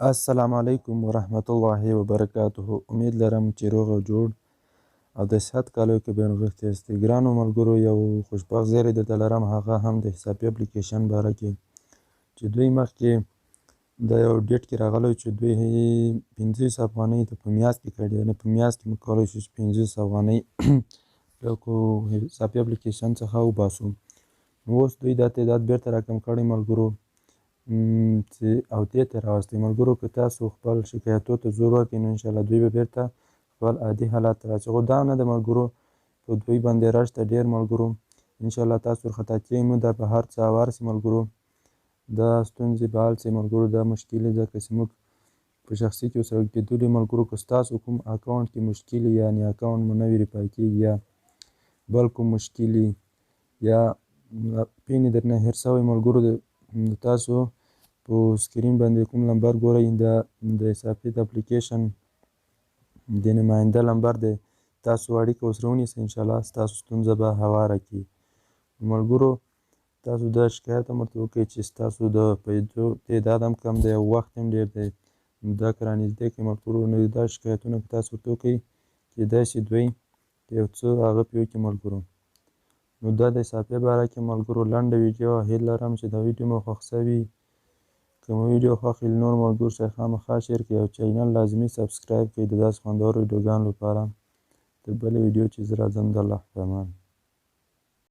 السلام علیکم ورحمت الله وبرکاته. امید لرم چې روغ او جوړ او د صحت کالو کې به نغښتي یاستئ. ګرانو ملګرو، یو خوشبخت زیری درته لرم، هغه هم د حسابي اپلیکیشن باره کې چې دوی مخکې د یو ډیټ کې راغلی چې دوی 25 افغانۍ ته په میاشت کې کړي، یعنې په میاشت کې موږ کولی شو چې 25 افغانۍ له حسابي اپلیکیشن څخه وباسو. نو اوس دوی دا تعداد بیرته راکم کړی ملګرو چې او دې ته راوستي. ملګرو، که تاسو خپل شکایتو ته زور ورکړئ نو انشاءالله دوی به بیرته خپل عادي حالت ته راشي. خو دا نه ده ملګرو، په دوی باندې رش ته ډېر ملګرو، انشاءالله تاسو ورخطا کېږئ مه، دا به هر څه هوار شي ملګرو، دا ستونزې به حل شي ملګرو، دا مشکلې ځکه چې موږ په شخصي کې ورسره کېدلي ملګرو. که ستاسو کوم اکاونټ کې مشکل یعنې اکاونټ مو نه ویریفای کېږي یا بل کوم مشکل یا پین یې درنه هېر شوی ملګرو، د تاسو په سکرین باندې کوم لمبر ګورئ دا د حسابي د اپلیکیشن د نماینده لمبر دی، تاسو اړیکه ورسره ونیسئ، انشاءالله ستاسو ستونزه به هواره کړي. ملګرو، تاسو دا شکایت هم ورته وکړئ چې ستاسو د پیسو تعداد هم کم دی او وخت هم ډېر دی، دا که رانږدې کړئ ملګرو، نو دا شکایتونه که تاسو ورته وکړئ کېدای شي دوی یو څه هغه پرې وکړي ملګرو. نو دا د حسابي باره کې ملګرو لنډه ویډیو، هیله لرم چې دا ویډیو مو خوښ شوي. که مو ویډیو خوښ وي له نورو ملګرو سره خامخا شیر کړئ او چینل لازمي سبسکرایب کړئ د داسې خوندورو ویډیوګانو لپاره. تر بلې ویډیو چې زه راځم، د الله په امان.